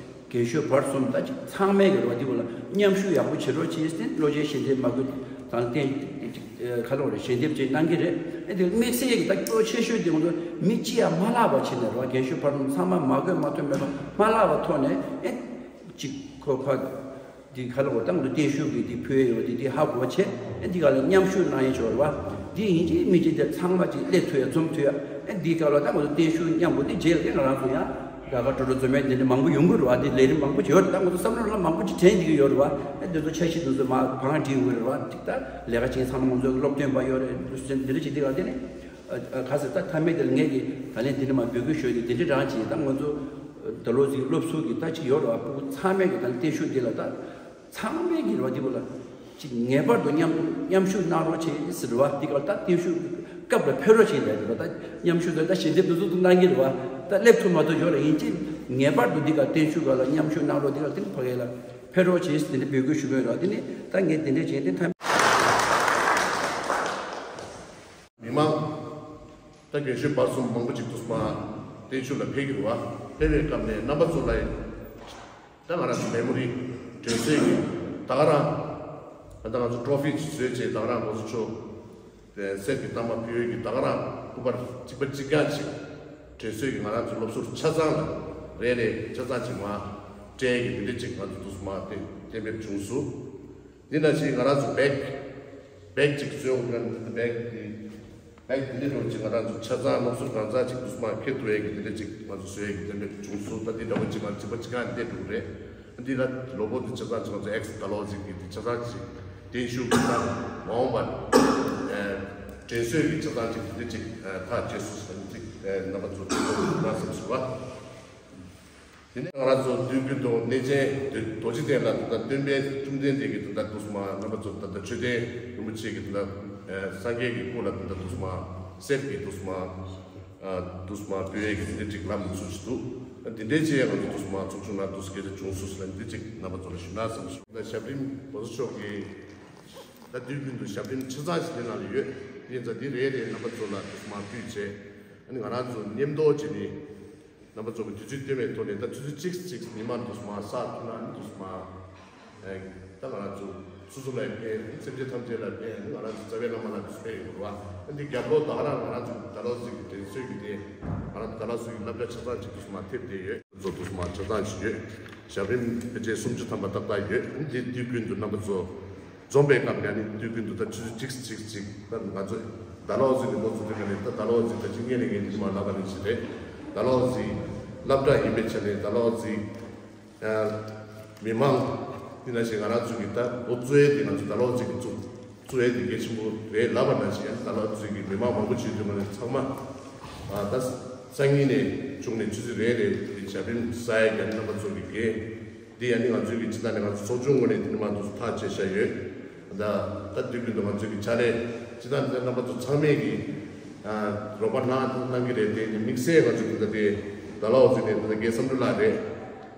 རྒན་ཤོས་བར་གསུམ་ད་ཅིག་ཚང་མས་ཀྱི་རེད་བ། འདི་བོ་ལ་མཉམ་ཞུགས་ཡག་པོ་བྱེད་རོགས་བྱེད་ཟེར། བློ་ཆེན་ཞལ་འདེབས་མ་དགོས་དང་བརྟེན་ཅིག་ཁ་ལོ་རེ་ཞལ་འདེབས་ཅིག་གནང་གི་རེད། ཨེ་དེ་དམིགས་བསལ་གྱི་ད་གཙོ་ཆེ་ཤོས་དེ་ང་ཚོ་མི་གཅིག་ཡང་མ་བརླག་པ་བྱས་ནས་རེད་བ། རྒན་ཤོས་བར་གསུམ་ཚང་མ་མ་དགོས་མ་ཐོན་མེད་པ་མ་བརླག་པ་ཐོག་ནས་ཨེ་ཅིག་ཁོ་ཕ་འདི་ཁ་ལོ་ད་ང་ཚོ་བརྟན་བཞུགས་ཀྱི་འདི་ཕུལ་ཡོད་འདི་འདི་ཧ་གོ་བ་བྱས། ཨེ་འདི་ག་ལ་མཉམ་ཞུགས་གནང་ཡས་ཆོག་རེད་བ། འདི་ཡིན་གཅིག་མིན་གཅིག་དེ་ཚང་མ་ཅིག་སླེབས་ཐུབ་ཡ་འཛོམས་ཐུབ་ཡ། ཨེ་འདི་ག་ལ་ད་ང་ཚོ་བརྟན་བཞུགས་མཉམ་པོ་འདི་རྗེས་ལ་ང་རང་ཚོ་ཡང་དགའ་དགའ་སྤྲོ་སྤྲོ་འཛོམས་ཡ་འདི་འདྲ་མང་པོ་ཡོང་གི་རེད་བ། འདི་ལས་རིམ་མང་པོ་ཅིག་ཡོད་རེད། ད་ང་ཚོ་བསམ་བློ་ལ་མང་པོ་ཅིག་དྲན་བསྡད་ཀྱི་ཡོད་རེད་བ། ཨེ་འདི་ཚོ་འཆར་གཞི་འདི་ཚོ་མ་བང་སྒྲིག་དགོས་རེད་བ། ཅིག་ད་ལས་ཀ་བྱེད་ཚང་མ་ང་ཚོ་སློབ་སྟོན་པ་ཡོད་རེད། འདི་འདི་འདྲ་ཅིག་འདི་ག་དེ་ནས་ཨ་ག་ཟེར་ད་མཐའ་མའི་དེ་ལ་ངས་ཀྱི་ད་ལན་འདི་འདྲ་མ་འབོད་སྐུལ་ཞུས་ཏེ་འདི་འདྲ་རང་ཅིག་ད་ང་ཚོ་ད་ལོ་ཟིག་སློབ་ཟུར་གྱི་ད་ཅིག་ཡོད་རེད་བ། ཕྲུ་གུ་ཚང་མས་ཀྱི་ད་བརྟན་བཞུགས་འདི་ལ་ད་ཚང་མས་ཀྱི་རེད་བ། འདི་བོ་ལ་ཅིག་ངེས་པར་དུ་མཉམ་མཉམ་ཞུགས་གནང་རོགས་བྱེད་ཟེར་བ། འདི་ག་ད་བརྟན་བཞུགས་སྐབས་ལ་ཕེབས་རོགས་བྱེད་ལབ་རེད་བ། ད་མཉམ་ཞུགས་ད་ད་ཞལ་འདེབས་འདི་ཚོ་འདུག་གནང་གི་རེད་བ། ད་སླེབས་ཐུབ་མ་ཐུབ་ཡོད་རེད། ཡིན་གཅིག་ངེས་པར་དུ་འདི་ག་བརྟན་བཞུགས་ག་ལ་མཉམ་ཞུགས་གནང་རོགས། འདི་ག་དེ་ནི་ཕ་གི་ལ་ཕེབས་རོགས་བྱེད་ཟེར་འདི་འདྲ་འབོད་སྐུལ་ཞུ་གི་ཡོད་རེད་བ། དེ་ནི་ད་ངས་དེ་འདྲ་བྱས་ཏེ་ཐམས། མི་མང་། ད་རྒན་ཤོས་བར་གསུམ་མང་པོ་ཅིག་འདུག་སེ་བརྟན་བཞུགས་ལ་ཕེབས་ཀྱི་རེད་བ། ཕེབས་པའི་སྐབས་ནས་རྣམ་པ་ཚོ་ལ་ད་ང་རང་ཚོ་མེ་མོ་རི་དྲན་གསོའི་གི་ད་ག་རང་ད་ང་ཚོ་ཊོ་ཕི་ཅིག་བཟོས་བྱས། ད་ག་རང་ང་ཚོ་ཆོ་གསེར་གྱི་རྟགས་མ་ཕུལ་ཡོད་ཀྱི་ད་ག་རང་སྐུ་པར་གཅིག་པ་གཅིག་རྐྱང་ཅིག་དྲན་གསོའི་གི་ང་རང་ཚོ་སློབ་ཟུར་ཆ་ཚང་ལ་རེ་རེ་ཆ་ཚང་ཅིག་མར་སྤྲད་ཀྱི་འདི་འདྲ་ཅིག་ང་ཚོ་འདུག་སེ་མར་གཏན་གཏན་འབེབས་བྱུང་སོང་། འདི་ནང་བཞིན་ང་རང་ཚོ་བེག་བེག་ཅིག་བཟོས་འོང་། ང་ཚོ་བེག་འདི་བེག་འདི་འདྲ་འདྲ་བོ་ཅིག་ང་རང་ཚོ་ཆ་ཚང་སློབ་ཟུར་གང་ཚང་ཅིག་འདུག་སེ་མར་འཁྱེར་ཐུབ་ཡས་ཀྱི་འདི་འདྲ་ཅིག་ང་ཚོ་བཟོ་ཡས་ཀྱི་གཏན་འབེབས་བྱུང་སོང་། ད་འདི་འདྲ་བོ་ཅིག་ང་ཚོ་གཅིག་པ་གཅིག་རྐྱང་འདི་འདྲ་འདུག་རེད། འདི་ལ་ལོ་གོ་འདི་ཆ་ཚང་ཅིག་ང་ཚོ་ཨེགས་ཌལ་ཧོ་ཟི་གི་འདི་ཆ་ཚང་ཅིག་བརྟན་བཞུགས་ཀྱི་ད་མ་འོངས་པར་དྲན་གསོའི་གི་ཆ་ཚང་ཅིག་འདི་འདྲ་ཅིག་ཐག་བཅད་སོང་ཟེར་ནས་ཅིག་རྣམ་པ་ཚོ་ཐུགས་ཁུར་གནང་བསམ་སོང་བ། དེ་ནས་ང་རང་ཚོ་དུས་རྒྱུན་དུ་གནས་ཆེན་རྡོ་རྗེ་གདན་ལ་ད་ལྟ་སྟོན་པའི་བཅོམ་ལྡན་འདས་ཀྱི་ད་ལྟ་འདུག་སེ་མར་རྣམ་པ་ཚོ་ད་ལྟ་མཆོད་རྟེན་རིན་པོ་ཆེ་གི་ད་ལྟ་སངས་རྒྱས་ཀྱི་སྐུ་ལ་ད་ལྟ་འདུག་སེ་མར་གསེར་གྱི་འདུག་སེ་མར་འདུག་སེ་མར་ཕུལ་ཡས་ཀྱི་འདི་འདྲ་ཅིག་ལམ་སྲོལ་ཞིག་འདུག་འདི་འདྲའི་ཆེད་ང་ཚོ་འདུག་སེ་མར་ཚོགས་ཆུང་ནང་འདུག་སེ་སྐད་ཆ་བྱུང་སོང་ཟེར་ལ་འདི་ཅིག་རྣམ་པ་ཚོ་ལ་ཞུ་ན་བསམ་སོང་། ད་ཞབས་རིམ་བོད་ཚོ་ཆོག་གི་ད་དུས་རྒྱུན་དུ་ཞབས་རིམ་ཆ་ཚང་ཞིག་འདི་ནང་ལ་ཡོད། ཡིན་ཙང་འདི་རེ་རེ་རྣམ་པ་ཚོ་ལ་འདུག་སེ་མར་ཕུལ་བྱས། ཨ་ནི་ང་རང་ཚོ་མཉམ་དུ་བྱས་ནས། རྣམ་པ་ཚོ་གི་དུས་ཚོད་བཏོན་པའི་ཐོག་ནས་ད་ཆུ་ཚོད་གཅིག་གཅིག་ཉི་མ་འདུག་སེ་མར་བསགས་ཐུབ་ན་འདུག་སེ་མར། ཨེ། ད་ང་རང་ཚོ་སོ་སོ་ལ་ཕན། སེམས་ཅན་ཐམས་ཅད་ལ་ཕན། ང་རང་ཚོ་རྩ་བའི་བླ་མ་ལ་འདུག་སེ་ཕན་ཡོང་བ། ཨ་འདི་རྒྱབ་ལོགས་ད་ག་རང་ང་རང་ཚོ་ཌལ་ཧོ་ཟི་གི་དྲན་གསོའི་གི་དེ་ང་རང་ཚོ་ཌལ་ཧོ་ཟི་གི་སློབ་གྲྭ་ཆ་ཚང་གཅིག་འདུག་སེ་མར་ཐེབས་བསྡད་ཡོད། ཚོ་འདུག་སེ་མར་ཆ་ཚང་ཞིག་ཡོད། ཞབས་རིམ་ཕལ་ཆེར་སུམ་ཅུ་ཐམ་པ་ཏག་ཏག་ཡོད། ཨ་འདི་དུས་རྒྱུན་དུ་རྣམ་པ་ཚོ། འཛོམས་པའི་སྐབས་ནས་ནི་དུས་རྒྱུན་དུ་ད་ཆུ་ཚོད་གཅིག་གཅིག་གཅིག་ད་ང་ཚོ་ཌལ་ཧོ་ཟི་ནས་འགོ་བཙུགས་དུས་ནས་ད་ཌལ་ཧོ་ཟི་ད་ཅི་ངེས་ནས་ངེས་ནས་མ་ལབ་པ་ནི་ཞིག་རེད། ཌལ་ཧོ་ཟི་སློབ་གྲྭ་ཡིན་པའི་ཆ་ནས་ཌལ་ཧོ་ཟི་མི་མང་འདི་ན་ཞིག་ང་རང་ཚོ་གི་ད་འགོ་བཙུགས་ཡས་དེ་ང་ཚོ་ཌལ་ཧོ་ཟི་གི་བཙུགས་བཙུགས་ཡས་དེ་གལ་ཆེན་པོ་རེད་ལབ་པ་ན་ཞིག་ཡང་ཌལ་ཧོ་ཟི་གི་མི་མང་མང་པོ་བྱེད་དུས་ང་ཚོ་ཚང་མ་ད་སང་ཉིན་ནས་བྱུང་ནས་ཆུ་ཚོད་རེ་རེ་དེ་ཞབས་རིམ་བསགས་ཡས་ཀྱི་རྣམ་པ་ཚོ་གི་འགན། འདི་ཡང་ནི་ང་ཚོའི་གི་སྤྱི་བཏང་ནས་ང་ཚོ་ཚོགས་ཆུང་ངོས་ནས་འདི་ནི་མ་འདུག་ཐག་བཅད་བཞག་ཡོད། ད་ད་དུས་རྒྱུན་དུ་ང་ཚོའི་གི་ཕྱག་ལས་སྤྱི་བཏང་འདི་རྣམ་པ་ཚོ་ཚང་མས་གི་ རོགས་པ་གནང་གནང་གི་རེད། དེ་ནི་དམིགས་བསལ་ང་ཚོ་འདི་ལྟ་དེ་ཟླ་ལག་ཟེར་ནས་འདི་ལྟ་རྒན་བསམ་འགྲུབ་ལགས་རེད།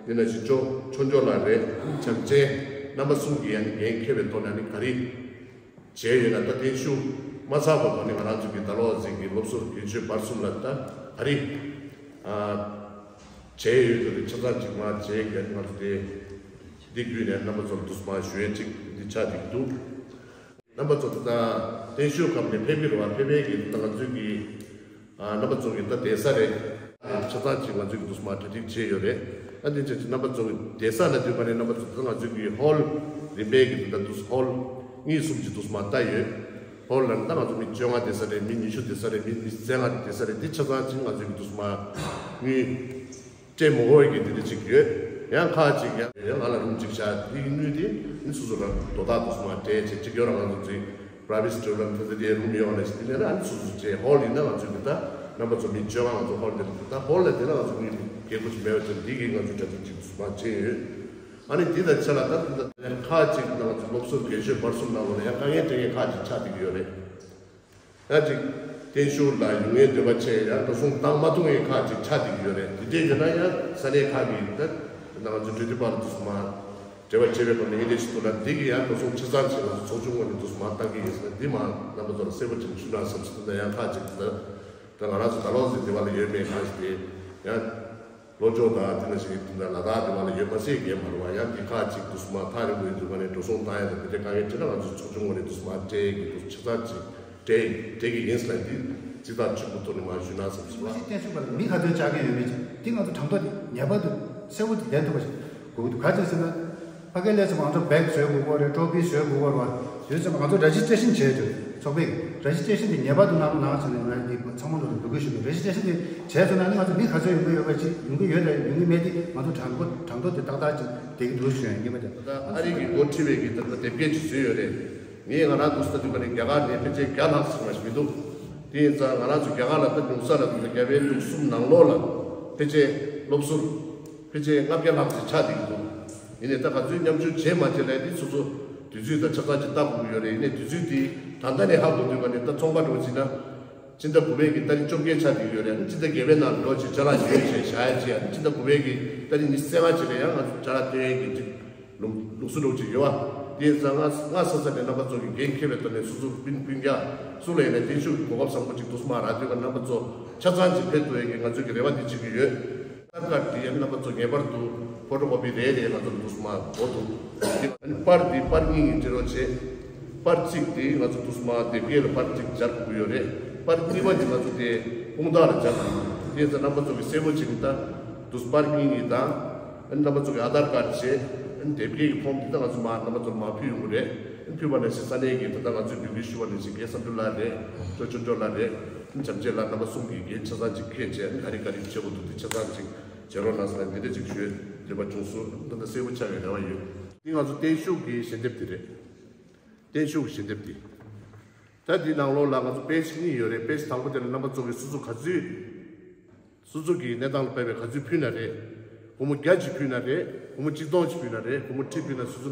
དེ་ནང་བཞིན་ཅོ་ཆོས་འབྱོར་ལགས་རེད། བྱམས་ཆེན་རྣམ་པ་གསུམ་གྱིས་ཡང་འགན་འཁྱེར་བའི་ཐོག་ནས་ནི་ག་རེ་བྱས་ཡོད་ན། ད་བརྟན་བཞུགས་མ་ཚར་བར་དུ་ནི་ང་རང་ཚོ་གི་ཟླ་ལག་ཟེར་གྱི་སློབ་ཟུར་རྒན་ཤོས་བར་གསུམ་ལ་ད་ག་རེ་ཨ་བྱས་ཡོད་ཚོ་དེ་ཆ་ཚང་གཅིག་མ་བྱས་ཀྱང་ང་ཚོ་དེ་འདི་བརྒྱུད་ནས་རྣམ་པ་ཚོར་འདུག་སེ་མ་ཞུ་ཡས་གཅིག་འདི་ཆགས་བསྡད་ཀྱི་འདུག་རྣམ་པ་ཚོ་ད་ལྟ་བརྟན་བཞུགས་སྐབས་ནས་ཕེབས་ཀྱི་རེད་བ། ཕེབས་པའི་གི་ད་ང་ཚོའི་གི་ཨ་རྣམ་པ་ཚོ་གི་ད་བསྡད་ས་རེད། ཆ་ཚང་གཅིག་ང་ཚོའི་གི་འདུག་སེ་མ་གྲ་སྒྲིག་བྱས་ཡོད་རེད། ད་དེ་ཆ་གཅིག་རྣམ་པ་ཚོ་གི་བསྡད་ས་ལ་དུས་ག་ནས་རྣམ་པ་ཚོ་ད་ང་ཚོའི་གི་ཧོལ་རིམ་པས་གི་ད་འདུག་སེ་ཧོལ་གཉིས་གསུམ་གྱི་འདུག་སེ་མ་ལྟ་ཡོད། ཧོལ་ལ་ད་ང་ཚོ་མི་བཅོ་ལྔ་བསྡད་ས་རེད། མི་ཉི་ཤུ་བསྡད་ས་རེད། མི་མི་བཅོ་ལྔ་བསྡད་ས་རེད། འདི་ཆ་ཚང་གཅིག་ང་ཚོའི་གི་འདུག་སེ་མ་དངུལ་སྤྲད་མི་འོས་ཀྱི་དེ་འདྲ་ཅིག་ཡོད། ཡང་ཁག་ཅིག་ཡང་ཡང་ང་ལ་རུམ་ཅིག་བཞག་དེ་གི་དངུལ་དེ་ནི་སོ་སོ་རང་དོ་བདག་ཏུ་སོང་བ་སྤྲད་བྱས་ཅིག་ཡོད་ར། ང་ཚོ་ཚོའི་private student ཐ་ཚ་དེ་རུམ་ཡོད་ནས་དེ་ནས་ར་ནི་སོ་སོ་བྱས། ཧོལ་ཡིན་ན་ང་ཚོའི་གི་ད་རྣམ་པ་ཚོ་མི་བཅོ་ལྔ་ང་ཚོ་ཧོལ་དེ་ད་ཧོལ་ལ་དེ་ལ་ང་ཚོ་དངུལ་དེ་རྒྱལ་ཁོ་ཅིག་མེད་པ་ཅིག་འདི་གི་ང་ཚོ་གྲ་སྒྲིག་ཅིག་སོང་བ་བྱས་ཡོད། ཨ་ནི་འདི་དང་ཆ་ལ་ད་ད་ཁག་ཅིག་ད་ང་ཚོ་སློབ་ཟུར་རྒན་ཤོས་བར་གསུམ་ནང་ལོགས་ལ་ཡང་དཀའ་ངལ་འཕྲད་མཁན་ཁག་ཅིག་ཆགས་བསྡད་ཀྱི་ཡོད་རེད། ཡང་ཅིག་བརྟན་བཞུགས་ལ་ཡོང་ངེས་འདོད་པ་ཆེ་ཡང་འགྲོ་སོང་བཏང་མ་ཐུབ་མཁན་ཁག་ཅིག་ཆགས་བསྡད་ཀྱི་ཡོད་རེད། དེ་འདྲས་ཡོད་ན་ཡང་ས་གནས་ཁག་གི་ད་ང་ཚོ་འབྲེལ་མཐུད་པ་ལ་འདུག་སེ་མ་འབྲེལ་བ་བྱེད་པའི་སྒོ་ནས་ཡིན་དེ་ཞིག་ཏུ་ལ་འདི་གི་ཡང་འགྲོ་སོང་ཆ་ཚང་ཞིག་ང་ཚོ་ཚོགས་ཆུང་ངོས་ནས་འདུག་སེ་མ་བཏང་གི་ཡིན་ཟེར་ན། འདི་མ་རྣམ་པ་ཚོ་ལ་གསལ་པོ་ཅིག་ཞུ་ན་བསམ་སོང་། ད་ཡང་ཁག་ཅིག་ད་ད་ང་རང་ཚོ་ད་ལོ་ཟིན་འདི་བ་ལ་ཡོད་མེད་གང་ཞིག་དེ་ཡང་། ལྷོ་ཕྱོགས་དང་དེ་ནང་བཞིན་དེ་འདྲ་ལ་དྭགས་དེ་བ་ལ་ཡོད་མ་ཟད་ཀྱི་མ་རུ་བ་ཡང་དེ་ཁག་ཅིག་ཏུ་སུ་མ་ཐག་རིང་པོ་ཡིན་དུས་ག་ནས་འགྲོ་སོང་བཏང་ཡ་དང་དེ་འདྲའི་དཀའ་ངལ་འཕྲད་ན་ང་ཚོ་ཚོགས་ཆུང་ངོས་ནས་ཏུ་སུ་མ་སྤྲད་ཀྱི་འདུག་ཆ་ཚང་ཅིག་སྤྲད་སྤྲད་ཀྱི་ཡིན་ཟེར་ན་འདི་ཇི་ལྟར་ཆེན་པོ་ཐོག་ནས་མ་ཞུས་ན་བསམ་སོང་བ། བརྟན་བཞུགས་པ་ལ་མི་ག་ཚོད་བཅར་གྱི་ཡོད་མེད་ཅིག་འདི་ང་ཚོ་གྲངས་ཐོ་དེ་ངེས་པར་དུ་གསལ་པོ་དེ་ལྡན་ཐུབ་པ་ཞིག་དགོས་ཀྱི་འདུག་ག་ཅི་ཟེར་ན། ཕ་གི་ལས་ཙམ་ང་ཚོ་བེག་བཟོས་དགོས་ཀྱི་རེད། ཊོ་ཕི་བཟོས་དགོས་ཀྱི་རེད་བ། དེ་ཙམ་ང་ཚོ་རེ་ཇི་སི་ཊེ་ཤན་བྱས་ཡོད། ཚོགས་པའི་རེ་ཇི་སི་ཊེ་ཤན་དེ་ངེས་པར་དུ་གནང་གནང་ཟེར་ནས་ང་འདི་ཚང་མ་ལོ་འབོད་སྐུལ་ཞུ་གི། རེ་ཇི་སི་ཊེ་ཤན་དེ་བྱས་སོང་ན་ནི་ང་ཚོ་མི་ག་ཚོད་ཡོང་གི་ཡོད་པ་ཅིག་ཡོང་གི་ཡོད་དང་ཡོང་གི་མེད་དེ་ང་ཚོ་གྲངས་འབོར་གྲངས་ཐོ་དེ་ཏག་ཏག་ཅིག་བསྡད་ཀྱི་འདུག་ཞུ་ཡ་ངེས་པ་དེ། ད་ཨ་རི་གི་འགོ་ཁྲིད་པའི་གི་ད་ལྟ་དེབ་སྐྱེལ་ཅིག་བཟོས་ཡོད་རེད། ངས་ང་རང་འདུག་ས་ད་དུས་ག་ནས་རྒྱ་གར་ནས་ཕལ་ཆེར་བརྒྱ་ལྷག་ཙམ་མ་ཞིག་མི་འདུག་དེ་ཡིན་ཙང་ང་རང་ཚོ་རྒྱ་གར་ལ་ད་ཉུང་ས་ལ་དུས་རྒྱ་བལ་འབྲུག་གསུམ་ནང་ལོགས་ལ་ཕལ་ཆེར་སློབ་ཟུར་ཕལ་ཆེར་ལྔ་བརྒྱ་ལྷག་ཙམ་ཆགས་བསྡད་ཀྱི་འདུག་ཡིན་ནའི་ད་ག་ཚོད་མཉམ་ཞུགས་བྱས་མ་བྱས་ལས་དེ་སོ་སོ་དུས་ཚོད་དང་ཆ་ཚང་ཅིག་བལྟ་དགོས་ཀྱི་ཡོད་རེད། ཡིན་ནའི་དུས་ཚོད་དེ་ད་ལྟ་ནས་ཧ་གོ་དུས་ག་ནས་ད་ཚོང་པ་འགྲོ་བྱས་ན་སྤྱི་ཟླ་དགུ་པའི་གི་ཏ་རིག་བཅོ་བརྒྱད་ཆགས་བསྡད་ཀྱི་ཡོད་རེད། སྤྱི་ཟླ་བརྒྱད་པའི་ནང་འགྲོ་བྱས་ཅ་ལག་ཡོད་བྱས་བཞག་ཡ་བྱས་ཡ། སྤྱི་ཟླ་དགུ་པའི་གི་ཏ་རིག་ཉི་ཤུ་རྩ་ལྔ་བྱས་ལ་ཡང་ང་ཚོ་ཅ་ལག་སྟོན་ཡས་ཀྱི་ཅིག་ལུགས་ལུགས་སྲོལ་འདྲ་བོ་ཅིག་ཡོད་པ། དེ་ཡིན་ཙང་ང་ང་ས་ས་ནས་རྣམ་པ་ཚོ་གི་འགན་འཁྱེར་བའི་ཐོག་ནས་སོ་སོ་སྤུན་སྤུན་ཀྱག་སུ་ལ་ཡིན་ན་བརྟན་བཞུགས་ཀྱི་གོ་སྐབས་བཟང་པོ་ཅིག་འདུག་སེ་མ་རག་དུས་ཀ་རྣམ་པ་ཚོ་ཆ་ཚང་ཅིག་ཕེབས་ཐུབ་ཡས་ཀྱི་ང་ཚོའི་གི་རེ་བ་འདི་བྱེད་ཀྱི་ཡོད། ཨ་དྷར་ཀར་དེ་ཡང་རྣམ་པ་ཚོ་ངེས་པར་དུ་ཕོ་ཊོ་ཀོ་པི་རེ་རེ་ང་ཚོ་འདུག་སེ་མ་དགོས་འདུག་ཨ་ནི་པར་འདི་པར་གཉིས་ཀྱི་འབྲི་རོགས་བྱེད། པར་གཅིག་དེ་ང་ཚོ་འདུག་སེ་མ་དེབ་སྐྱེལ་ལ་པར་གཅིག་སྦྱར་དགོས་ཀྱི་ཡོད་རེད། པར་གཉིས་པ་དེ་ང་ཚོ་དེ་དཔུང་རྟགས་ལ་སྦྱར་དགོས། དེ་ཡིན་ཙང་རྣམ་པ་ཚོ་གི་གསལ་པོ་བྱེད་ཀྱི་ད་འདུག་སེ་པར་གཉིས་གཉིས་དང་། ཨ་ནི་རྣམ་པ་ཚོ་གི་ཨ་དྷར་ཀར་བྱེད། ཨ་ནི་དེབ་སྐྱེལ་གྱི་ཕོམ་དེ་ད་ང་ཚོ་མ་རྣམ་པ་ཚོར་མ་ཕུལ་ཡོང་གི་རེད། ཨ་ནི་ཕུལ་བ་ནང་བཞིན་ས་གནས་ཀྱི་ད་ལྟ་ང་ཚོས་འབོད་སྐུལ་ཞུ་བ་ནང་བཞིན་རྒན་བསམ་འགྲུབ་ལགས་རེད། ཅོ་ཆོས་འབྱོར་ལགས་རེད། ཨ་ནི་བྱམས་ཆེན་ལགས་རྣམ་པ་གསུམ་གྱིས་འགན་ཆ་ཚང་ཅིག་འཁྱེར་བྱས། ཨ་ནི་ག་རེ་ག་རེ་བྱེད་དགོས་འདུག་དེ་ཆ་ཚང་ཅིག་བྱེད་རོགས་གནང་ཟེར་ནས་འདི་འདྲ་ཅིག་ཞུ་འདོད་པ་བྱུང་སོང་། ད་ལྟ་གསལ་པོ་ཆགས་པའི་རེ་བ་ཡོད། འདི་ང་ཚོ་བརྟན་བཞུགས་ཀྱི་ཞལ་འདེབས་དེ་རེད། བརྟན་བཞུགས་ཀྱི་ཞལ་འདེབས་འདི། ད་འདི་ནང་ལོགས་ལ་ང་ཚོ་པེ་ཇི་གཉིས་ཡོད་རེད། པེ་ཇི་དང་པོ་དེ་ལ་རྣམ་པ་ཚོ་གིས་སོ་སོ་ག་ཚོད། སོ་སོ་གི་གནས་སྟངས་ལ་དཔག་པའི་ག་ཚོད་ཕུལ་ན་རེད། སྒོར་མོ་བརྒྱ་ཅིག་ཕུལ་ན་རེད། སྒོར་མོ་ཆིག་སྟོང་ཅིག་ཕུལ་ན་རེད། སྒོར་མོ་ཁྲི་ཕུལ་ན་སོ་སོ་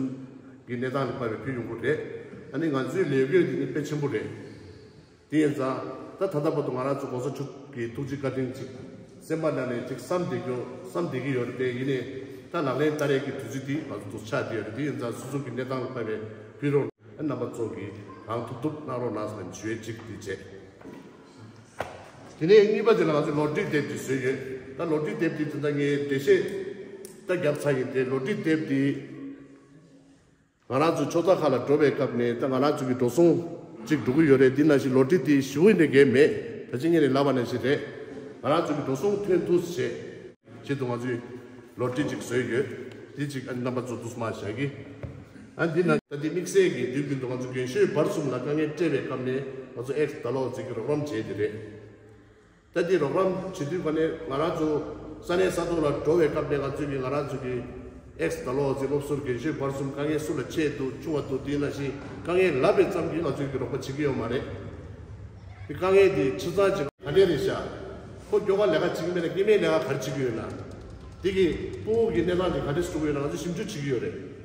གི་གནས་སྟངས་ལ་དཔག་པའི་ཕུལ་ཡོང་གི་རེད། ཨ་ནི་ང་ཚོའི་ལས་བགོས་འདི་ནི་དཔེ་ཆེན་པོ་རེད། དེ་ཡིན་ཙང་ད་ད་ལྟ་བར་དུ་ང་རང་ཚོ་གོང་ས་མཆོག་གི་ཐུགས་རྗེ་བཀའ་དྲིན་ཅིག་སེམས་པ་ནང་ནས་ཅིག་བསམ་བསྡད་རྒྱུ་བསམ་བསྡད་ཀྱི་ཡོད་རེད་དེ། ཡིན་ནའི་ད་ལག་ལེན་བསྟར་ཡས་ཀྱི་དུས་ཚོད་འདི་ང་ཚོ་འདུག་ཆགས་བསྡད་ཡོད་རེད། དེ་ཡིན་ཙང་སོ་སོ་གི་གནས་སྟངས་ལ་དཔག་པའི་ཕུལ་རོགས། རྣམ་པ་ཚོ་གིས་གང་ཐུབ་ཐུབ་གནང་རོགས་གནང་ཟེར་ནས་ཞུ་ཡས་གཅིག་དེ་བྱས། དེ་ནས་གཉིས་པ་དེ་ལ་ང་ཚོས་ལོ་ཊ་རི་དེབ་དེ་བཟོས་ཡོད། ད་ལོ་ཊ་རི་དེབ་དེ་ད་ལྟ་ངས་འགྲེལ་བཤད་ད་བརྒྱབ་ཚར་ཡིན་ཏེ། ལོ་ཊ་རི་དེབ་དེ་ང་རང་ཚོ་ཕྱོགས་མཐའ་ཁག་ལ་འགྲོ་བའི་སྐབས་ནས་ད་ང་རང་ཚོ་གི་འགྲོ་སོང་གཅིག་འགྲོ་གི་ཡོད་རེད། འདི་ནང་བཞིན་ལོ་ཊ་རི་དེ་ཞེ་པོ་ནས་འགན་མེད། ད་ཅི་ངས་ནས་ལབ་པ་ནང་བཞིན་རེད། ང་རང་ཚོ་གི་འགྲོ་སོང་ཐོན་ཐུབ་བྱས། ཆེད་དུ་ང་ཚོས་ལོ་ཊ་རི་ཅིག་བཟོས་ཡོད། འདི་ཅིག་ཨ་ནི་རྣམ་པ་ཚོ་འདུག་སེ་མ་བཞག་གི། ཨ་འདི་ན་ད་འདི་དམིགས་བསལ་གྱི་དུས་རྒྱུན་དུ་ང་ཚོ་རྒན་ཤོས་བར་གསུམ་ལ་དཀའ་ངལ་འཕྲད་པའི་སྐབས་ནས་ང་ཚོ་ཨེག་སི་ད་ལོ་ཟེར་གྱི་རོགས་རམ་བྱས་ཏེ་རེད། ད་འདི་རོགས་རམ་བྱེད་དུས་ག་ནས་ང་རང་ཚོ་ས་གནས་ས་ཐོག་ལ་འགྲོ་བའི་སྐབས་ནས་ང་ཚོས་ཀྱི་ང་རང་ཚོ་གི་ཨེག་སི་ད་ལོ་ཟེར་སློབ་ཟུར་རྒན་ཤོས་བར་གསུམ་དཀའ་ངལ་སུ་ལ་ཆེ་འདུག་ཆུང་བ་འདུག་དེ་ནང་བཞིན་དཀའ་ངལ་ལབ་པའི་ཙམ་གྱིས་ང་ཚོས་ཀྱི་རོགས་པ་བྱེད་ཀྱི་ཡོད་མ་རེད། དེ་དཀའ་ངལ་དེ་ཆ་ཚང་ཅིག་ག་འདྲས་རེད་ཤག་ཁོ་སྐྱོ་ག་ལས་ཀ་བྱེད་ཀྱི་མེད་ན་སྐྱེ་དམན་ལས་ཀ་ག་རེ་བྱེད་ཀྱི་ཡོད་ན། དེ་གི་སྤུ་གུ་གི་གནས་སྟངས་དེ་ག་འདྲས་སུ་འགྲོ་གི་ཡོད་ན་ང་ཚོས་ཞིབ་འཇུག་བྱེད་ཀྱི་ཡོད་རེད།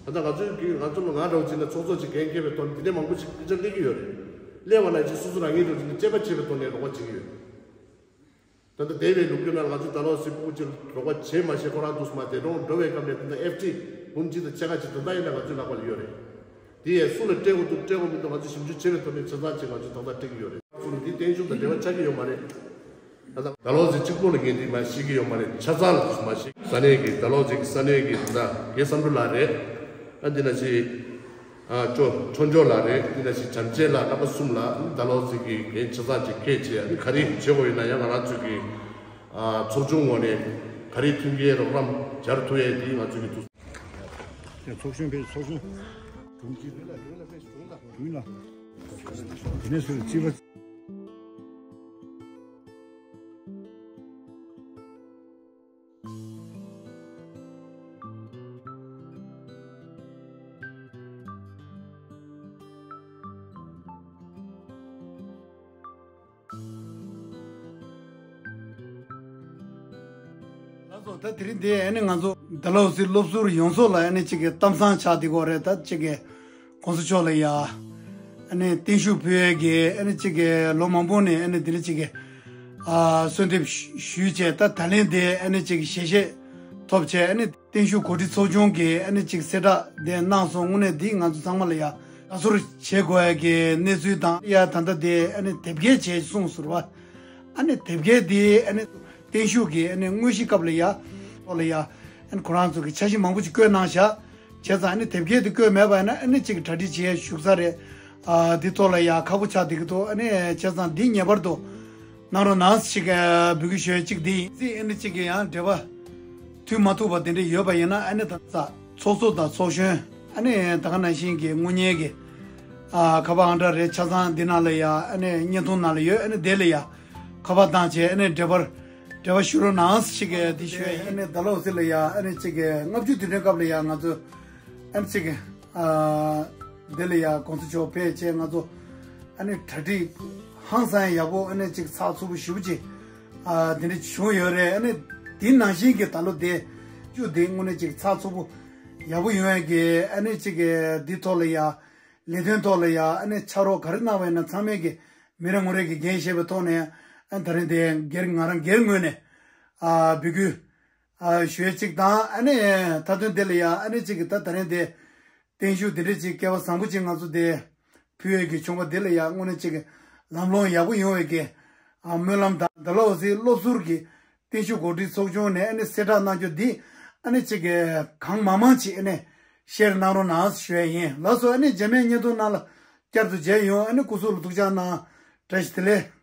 ད་ལྟ་ང་ཚོའི་གི་ང་ཚོ་ལ་ང་འདྲ་བོ་བྱེད་ན་ཚོགས་གཙོ་ཅིག་འགན་འཁྱེར་བའི་ཐོག་ནས་དེ་འདྲས་མང་པོ་ཞིག་སྐད་ཆ་སླེབས་ཀྱི་ཡོད་རེད། གླེང་བ་ནང་བཞིན་སོ་སོ་རང་ཉིད་དུ་དཔྱད་པ་བྱེད་པའི་ཐོག་ནས་རོགས་པ་བྱེད་ཀྱི་ཡོད། ད་ལྟ་འདས་པའི་ལོ་རྒྱུས་ནང་ང་ཚོས་ད་ལོ་སི་ཕྲུ་གུ་ཅིག་རོགས་པ་བྱེད་མ་བྱེད་ཁོ་རང་འདུག་སེ་མ་དེ་གྲོངས་འགྲོ་བའི་སྐབས་ནས་ད་ལྟ་ཨེཕ་ཊི་འབུམ་གཅིག་དང་ཕྱེད་ཀ་ཅིག་ད་ལྟ་ཡིན་ན་ང་ཚོའི་ལག་པ་ལ་ཡོད་རེད། དེ་ཡས་སུ་ལ་སྤྲད་དགོས་འདུག་སྤྲད་དགོས་མི་འདུག་ང་ཚོས་ཞིབ་འཇུག་བྱེད་པའི་ཐོག་ནས་ཆ་ཚང་ཅིག་ང་ཚོས་ད་ལྟ་སྤྲད་ཀྱི་ཡོད་རེད། སུ་ལ་འདི་བརྟན་བཞུགས་དང་འབྲེལ་བ་ཆགས་ཀྱི་ཡོད་མ་རེད། ད་ལྟ་ད་ལོ་ཚེ་གཅིག་པོ་ལ་ངས་འདི་མ་ཤེས་ཀྱི་ཡོད་མ་རེད། ཆ་ཚང་ལ་མ་ཤེས། ས་གནས་ཀྱི་ད་ལོ་ཚེ་གི་ས་གནས་ཀྱི་ད་ལྟ་རྒན་བསམ་འགྲུབ་ལགས་རེད། ཨ་འདི་ན་ཞིག་ཨ་ཅོ་ཆོས་འབྱོར་ལགས་རེད། འདི་ན་ཞིག་བྱམས་ཆེན་ལགས། རྣམ་པ་གསུམ་ལ་ད་ལོ་ཚེ་གི་རྒན་ཆ་ཚང་ཅིག་ཁས་བྱས། ཨ་ནི་ག་རེ་བྱེད་དགོས་ཡིན་ན་ཡང་ང་རང་ཚོ་གི་ཨ་ཚོགས་ཆུང་ངོས་ནས་ག་རེ་མཐུན་རྐྱེན་རོགས་རམ་སྦྱར་ཐུབ་ཡས་འདི་ང་ཚོ་གི་འདུག་ཚོགས་གཞོན་ཕེབས། ཚོགས་གཞོན་དྲུང་ཆེ་དྲུང་ལ་དྲུང་ལ་དེ་ནས་སུ་རྩིས་པ། ལགས་སོ། ད་དེ་རིང་འདི་ཨ་ནི་ང་ཚོ་ཌལ་ཧོ་སི་སློབ་ཟུར་ཡོངས་རྫོགས་ལ་ཨ་ནི་གཅིག་གི་གཏམ་བཟང་ཆགས་བསྡད་ཀྱི་ཡོད་རེད། ད་གཅིག་གི་གོང་ས་མཆོག་ལ་ཡ་ཨ་ནི་བརྟན་བཞུགས་ཕུལ་ཡས་ཀྱི་ཨ་ནི་གཅིག་གི་ལོ་མང་པོ་ནས་ཨ་ནི་འདི་འདྲ་གཅིག་གི་ཨ་གསོལ་འདེབས་ཞུས་བྱས། ད་ད་ལན་འདི་ཨ་ནི་གཅིག་གི་ཞལ་བཞེས་ཐོབ་བྱས། ཨ་ནི་བརྟན་བཞུགས་གོ་སྒྲིག་ཚོགས་ཆུང་གིས་ཨ་ནི་གཅིག་གསལ་བསྒྲགས་འདི་གནང་སོང་། དངོས་གནས་འདི་ང་ཚོ་ཚང་མ་ལ་ཡ་དགའ་ཚོར་བྱེད་དགོས་ཡ་གི་གནས་ཚུལ་དང་། ཡ་ད་ལྟ་འདི་ཨ་ནི་དེབ་སྐྱེལ་བྱས་གསུངས་ཟེར་བ། ཨ་ནི་དེབ་སྐྱེལ་འདི་ཨ་ནི་བརྟན་བཞུགས་ཀྱི་ཨ་ནི་དངོས་གཞི་སྐབས་ལ་ཡ་ཐོག་ལ་ཡ་ཨ་ནི་ཁོ་རང་ཚོ་གི་འཆར་གཞི་མང་པོ་ཅིག་བཀོད་གནང་བཞག་བྱས་ཙང་ཨ་ནི་དེབ་སྐྱེལ་འདི་བཀོད་མེད་པ་ཡིན་ན་ཨ་ནི་གཅིག་གྲ་སྒྲིག་བྱེད་ཡ་བཞུགས་ས་རེད། ཨ་འདི་ཐོག་ལ་ཡ་ཁག་པོ་ཆགས་བསྡད་ཀྱི་འདུག་ཨ་ནི་བྱས་ཙང་འདི་ངེས་པར་དུ་གནང་རོགས་གནང་ཞིག་འབོད་སྐུལ་ཞུ་ཡ་གཅིག་འདི་ཡིན། ཨ་ནི་གཅིག་གི་ཡང་འབྲེལ་བ་མཐུད་མ་ཐུབ་པ་དེ་འདྲ་ཡོད་པ་ཡིན་ན་ཨ་ནི་ད་ཚོགས་གཙོ་དང་ཚོགས་གཞོན། ཨ་ནི་ད་ག་ནང་བཞིན་གྱི་དངུལ་གཉེར་གྱི་ཨ་ཁ་པར་ཨང་གྲངས་རེད། ཆ་ཚང་འདི་ནང་ལ་ཡ་ཨ་ནི་བརྙན་ཐུང་ནང་ལ་ཡོད། ཨ་ནི་དེ་ལ་ཡ་ཁ་པར་བཏང་བྱས་ཨ་ནི་འབྲེལ་བར་འབྲེལ་བ་ཞུ་རོགས་གནང་ཞིག་འདི་ཞུ་ཡ་ཡིན། ཨ་ནི་ཌལ་ཧོ་སི་ལ་ཡ་ཨ་ནི་གཅིག་གི་ལྔ་བཅུ་དུས་དྲན་སྐབས་ལ་ཡ་ང་ཚོ་ཨ་ནི་གཅིག་གི་ཨ་དེ་ལ་ཡ་གོང་ས་མཆོག་ཕེབས་བྱས་ང་ཚོ་ཨ་ནི་གྲ་སྒྲིག་ཧང་སང་ཡག་པོ་ཨ་ནི་གཅིག་ཚགས་ཚུད་པོ་ཞེ་པོ་ཅིག་ཨ་དེ་འདྲ་བྱུང་ཡོད་རེད། ཨ་ནི་དེ་ནང་བཞིན་གྱི་ད་ལོ་དེ་བཅུ་དེ་དངོས་གནས་གཅིག་ཚགས་ཚུད་པོ་ཡག་པོ་ཡོང་ཡ་གི་ཨ་ནི་གཅིག་གི་འདི་ཐོག་ལ་ཡ་ལས་དོན་ཐོག་ལ་ཡ་ཨ་ནི་ཕྱག་རོགས་ག་རེ་གནང་བ་ཡིན་ན་ཚང་མས་ཀྱི་མི་རེ་ངོ་རེ་གི་འགན་བཞེས་པའི་ཐོག་ནས་ཨ་ནི་ད་རིང་དེ་སྒེར་ང་རང་སྒེར་ངོས་ནས་ཨ་འབོད་སྐུལ་ཨ་ཞུ་ཡ་གཅིག་དང་། ཨ་ནི་མཐའ་དོན་དེ་ལ་ཡ་ཨ་ནི་གཅིག་གི་ད་ད་རིང་དེ་བརྟན་བཞུགས་དེ་འདྲ་ཅིག་སྐལ་བ་བཟང་པོ་ཅིག་ང་ཚོ་དེ་ཕུལ་ཡས་ཀྱི་བྱུང་བ་དེ་ལ་ཡ་དངོས་གནས་ཅིག་གི་ལམ་ལྷོང་ཡག་པོ་ཡོང་བའི་གི་ཨ་སྨོན་ལམ་དང་། ཌལ་ཧོ་སི་སློབ་ཟུར་གྱི་བརྟན་བཞུགས་གོ་སྒྲིག་ཚོགས་ཆུང་ནས་ཨ་ནི་གསལ་བསྒྲགས་གནང་རྒྱུ་འདི་ཨ་ནི་ཅིག་གི་གང་མང་མང་ཅིག་ཨ་ནི་ཤེར་གནང་རོགས་གནང་ཞུ་ཡས་ཡིན། ལགས་སོ། ཨ་ནི་རྗེས་མའི་བརྙན་ཐུང་ནང་ལ་བསྐྱར་དུ་མཇལ་ཡོང་། ཨ་ནི་སྐུ་གཟུགས་ལ་ཐུགས་ཅག་གནང་། བཀྲ་ཤིས་བདེ་ལེགས།